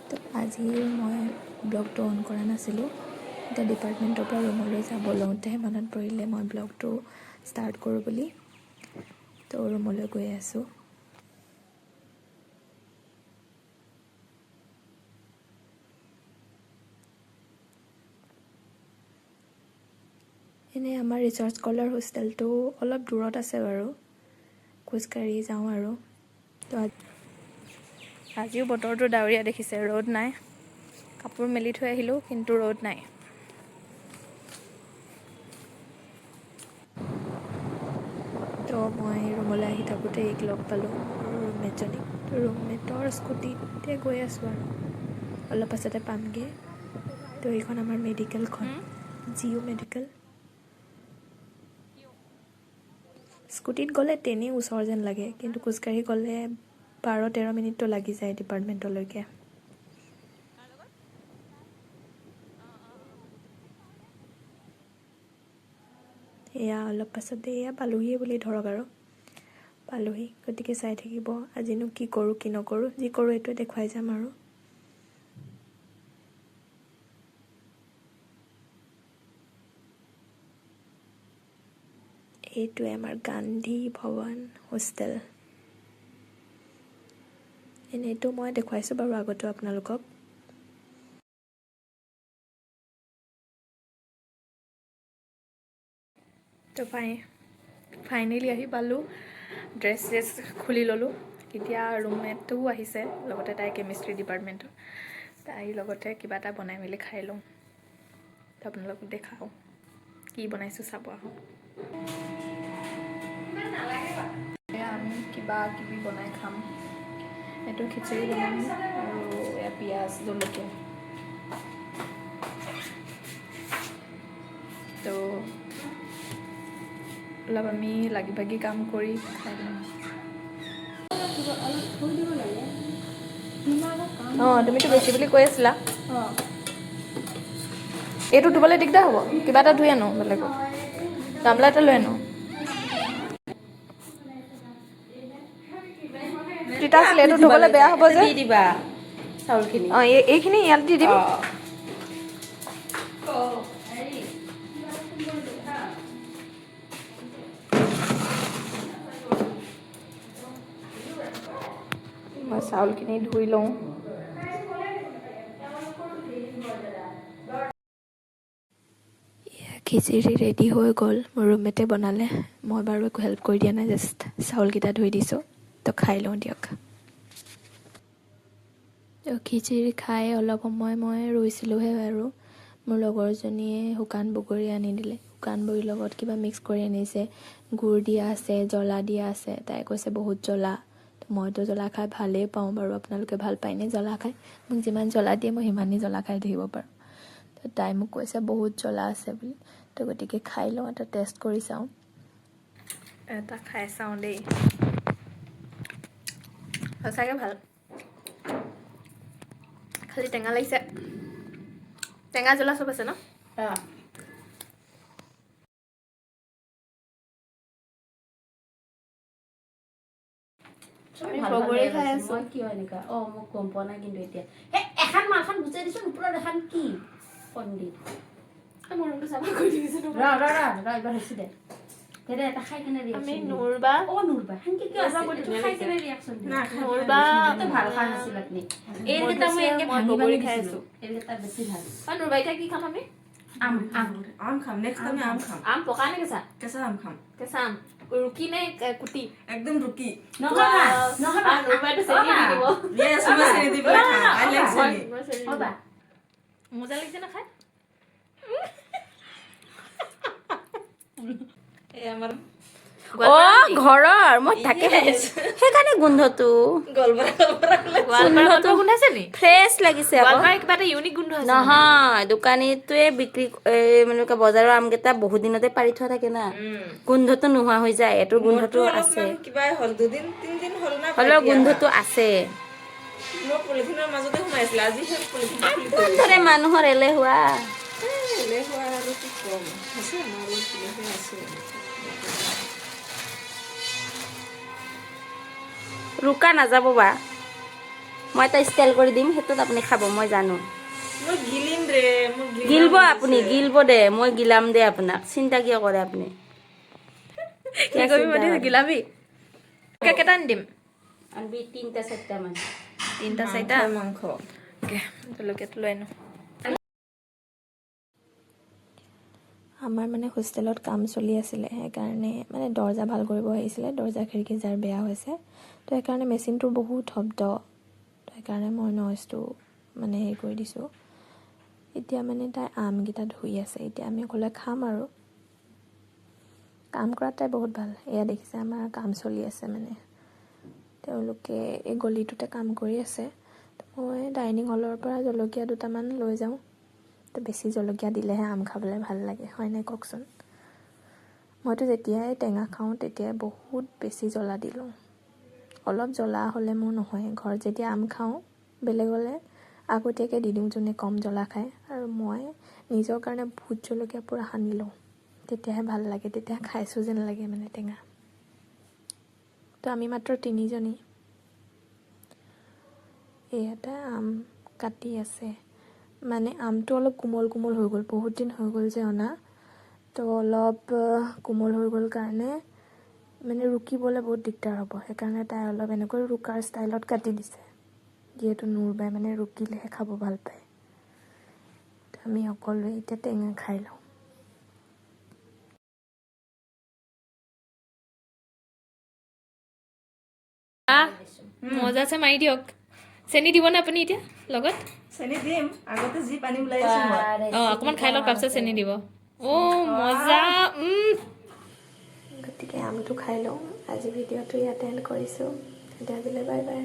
তো আজি মই ব্লগটো অন কৰা নাছিলোঁ। এতিয়া ডিপাৰ্টমেণ্টৰ পৰা ৰুমলৈ যাব লওঁতেহে মনত পৰিলে মই ব্লগটো ষ্টাৰ্ট কৰোঁ বুলি। তো ৰুমলৈ গৈ আছোঁ। এনেই আমাৰ ৰিচাৰ্চ স্কলাৰ হোষ্টেলটো অলপ দূৰত আছে বাৰু, খোজকাঢ়ি যাওঁ আৰু। তো আজিও বতৰটো ডাৱৰীয়া দেখিছে, ৰ'দ নাই। কাপোৰ মেলি থৈ আহিলোঁ, কিন্তু ৰ'দ নাই। তো মই ৰুমলৈ আহি থাকোঁতে এইক লগ পালোঁ, মোৰ ৰুমমেটজনীক। তো ৰুমমেটৰ স্কুটিতে গৈ আছোঁ আৰু অলপ পাছতে পামগৈ। তো এইখন আমাৰ মেডিকেলখন, জিঅ' মেডিকেল। স্কুটিত গ'লে তেনেই ওচৰ যেন লাগে, কিন্তু খোজকাঢ়ি গ'লে 12-13 মিনিটটো লাগি যায় ডিপাৰ্টমেণ্টলৈকে। এয়া অলপ পাছতে এয়া পালোহিয়ে বুলি ধৰক আৰু, পালোহি। গতিকে চাই থাকিব আজিনো কি কৰোঁ কি নকৰোঁ, যি কৰোঁ এইটোৱে দেখুৱাই যাম আৰু। এইটোৱে আমাৰ গান্ধী ভৱন হোষ্টেল। এনেইতো মই দেখুৱাইছোঁ বাৰু আগতেও আপোনালোকক। তো ফাইনেলি আহি পালোঁ, ড্ৰেছ চেছ খুলি ল'লোঁ। এতিয়া ৰুমমেটটোও আহিছে লগতে, তাই কেমিষ্ট্ৰি ডিপাৰ্টমেণ্টৰ। তাইৰ লগতে কিবা এটা বনাই মেলি খাই লওঁ। তো আপোনালোকক দেখাওঁ কি বনাইছোঁ, চাব আহক। এয়া আমি কিবা কিবি বনাই খাম। এইটো খিচিৰি বনাম আৰু এয়া পিঁয়াজ জলকীয়া। তো অলপ আমি লাগি ভাগি কাম কৰি খাই দিম। অঁ, তুমিতো বেছি বুলি কৈ আছিলা। এইটো ধুবলৈ দিগদাৰ হ'ব, কিবা এটা ধুই আনো, বেলেগক গামলা এটা লৈ আনো। তিতা আছিলে, এইটো ধুবলৈ বেয়া হ'ব যে। দি দিবা চাউলখিনি। অঁ, এইখিনি ইয়াত দি দিম। মই চাউলখিনি ধুই লওঁ। খিচিৰি ৰেডি হৈ গ'ল, মোৰ ৰুমমেটে বনালে। মই বাৰু একো হেল্প কৰি দিয়া নাই, জাষ্ট চাউলকেইটা ধুই দিছোঁ। তো খাই লওঁ দিয়ক। তো খিচিৰি খাই অলপ সময় মই ৰৈছিলোঁহে আৰু মোৰ লগৰজনীয়ে শুকান বগৰী আনি দিলে। শুকান বগৰীৰ লগত কিবা মিক্স কৰি আনিছে, গুড় দিয়া আছে, জ্বলা দিয়া আছে। তাই কৈছে বহুত জ্বলা। তো মইতো জ্বলা খাই ভালেই পাওঁ বাৰু, আপোনালোকে ভাল পায়নে জ্বলা খাই? মোক যিমান জ্বলা দিয়ে মই সিমানেই জ্বলা খাই থাকিব পাৰোঁ। তো তাই মোক কৈছে বহুত জ্বলা আছে বুলি। তো গতিকে খাই লওঁ, এটা টেষ্ট কৰি চাওঁ। এটা খাই চাওঁ দেই, সঁচাকৈ ভাল, খালি টেঙা লাগিছে। টেঙা জ্বলা চব আছে ন? আমি বগৰী খাই আছো। মই কিয় এনেকুৱা, অ মোক গম পোৱা নাই, কিন্তু এতিয়া সেই এখন মালখন গুচাই দিছোন, ওপৰত এখন কি পণ্ডিত। মোৰ ৰুমটো চাফা কৰি দিছোঁ। ৰ ৰ ৰ ৰ, এবাৰ হৈছে দে দে দে, এটা খাই কেনে আমি ৰিয়েকশ্যন। নুৰবা। অ নুৰবা সেনকে কিয় নুৰবা আছে? বহুত এইটো ধুনীয়া খাই লাগিছে। কেনে ৰিয়েকশ্যন দে। নুৰবা। এইটো ভাল খোৱা নাছিল আপুনি। এইকেইটা মই এনেকে মই ভাঙি বগৰী ভাঙি খাই দিছিলো। আছো। এইকেইটা বেছি ভাল। অ নুৰবা, এতিয়া কি খাম আমি? আম আম। আম খাম, নেক্সট আমি আম খাম। আম পকা নে কেঁচা? কেঁচা আম খাম। কেঁচা আম ৰুকি নে কুটি? একদম ৰুকি। নহয় নহয়। নুৰবাইটো চেনি দি দিব। য়েছ, মই চেনি দি পেলাই খাম। আই লাইক চেনি। মই চেনি অ বা। দিম। মজা লাগিছে না খাই? এই আমাৰ অ ঘৰৰ, মই তাকে ভাবিছো, সেইকাৰণে গোন্ধটো গোৱালপাৰা গোন্ধ গোন্ধাইছে নি? ফ্ৰেছ লাগিছে আকৌ। গোৱালপাৰা কিবা এটা ইউনিক গোন্ধ আছে। নহয়, দোকানীটোৱে বিক্ৰী এই মানে কি বজাৰৰ আমকেইটা বহুত দিনতে পাৰি থোৱা থাকে না, গোন্ধটো নোহোৱা হৈ যায়। এইটোৰ গোন্ধটো আছে। অলপমান কিবাই হ'ল, দুদিন তিনদিন হ'ল না। হ'লেও গোন্ধটো আছে। মোৰ পলিথিনৰ মাজতে সোমাইছিলে, আজি সেই পলিথিনটো খুলি থৈ দিছে। ধৰে মানুহৰ এলেহুৱা। এলেহুৱা আৰু কি ক'ম, আছে আমাৰ অলপ এলেহুৱা আছে। ৰুকা নাযাব বা। মই এটা ষ্টাইল কৰি দিম, সেইটোত আপুনি খাব, মই জানো। মই গিলিম ৰে, মোক গিলিব। গিলব আপুনি, গিলব দে, মই গিলাম দে আপোনাক। চিন্তা কিয় কৰে আপুনি? কি কৰিবি মাতিছে, গিলাবি? কেইটা আনি দিম? আনবি তিনিটা চাৰিটামান। তিনিটা চাৰিটা। মাংস। অ'কে, জলকীয়াটো লৈ আনো। আমাৰ মানে হোষ্টেলত কাম চলি আছিলে, সেইকাৰণে মানে দৰ্জা ভাল কৰিব আহিছিলে, দৰ্জা খিৰিকী যাৰ বেয়া হৈছে। তো সেইকাৰণে মেচিনটোৰ বহুত শব্দ, তো সেইকাৰণে মই নইজটো মানে হেৰি কৰি দিছোঁ। এতিয়া মানে তাই আমকেইটা ধুই আছে। এতিয়া আমি অকলে খাম আৰু কাম কৰাত তাই বহুত ভাল। এয়া দেখিছে, আমাৰ কাম চলি আছে, মানে তেওঁলোকে এই গলিটোতে কাম কৰি আছে। তো মই ডাইনিং হলৰ পৰা জলকীয়া দুটামান লৈ যাওঁ। তো বেছি জলকীয়া দিলেহে আম খাবলৈ ভাল লাগে, হয়নে কওকচোন? মইতো যেতিয়াই টেঙা খাওঁ, তেতিয়াই বহুত বেছি জ্বলা দি লওঁ। অলপ জ্বলা হ'লে মোৰ নহয়। ঘৰত যেতিয়া আম খাওঁ, বেলেগলৈ আগতীয়াকৈ দি দিওঁ, যোনে কম জ্বলা খায়, আৰু মই নিজৰ কাৰণে ভোট জলকীয়া পূৰা সানি লওঁ। তেতিয়াহে ভাল লাগে, তেতিয়া খাইছোঁ যেন লাগে মানে টেঙা। তো আমি মাত্ৰ তিনিজনী। এই এটা আম কাটি আছে। মানে আমটো অলপ কোমল কোমল হৈ গ'ল, বহুত দিন হৈ গ'ল যে অনা, তো অলপ কোমল হৈ গ'ল কাৰণে মানে ৰুকিবলৈ বহুত দিগদাৰ হ'ব। সেইকাৰণে তাই অলপ এনেকৈ ৰুকাৰ ষ্টাইলত কাটি দিছে, যিহেতু নুৰবাই মানে ৰুকিলেহে খাব ভাল পায়। তো আমি সকলোৱে এতিয়া টেঙা খাই লওঁ। আহ, মজাছে মাৰি দিয়ক। চেনি দিবনে আপুনি এতিয়া লগত? চেনি দিম, আগতে যি পানী ওলাই আছে মই। অঁ, অকণমান খাই লওক, তাৰপিছত চেনি দিব। অ' মজা। গতিকে আমটো খাই লওঁ। আজি ভিডিঅ'টো ইয়াতে এণ্ড কৰিছোঁ। তেতিয়া আজিলৈ বাই বাই।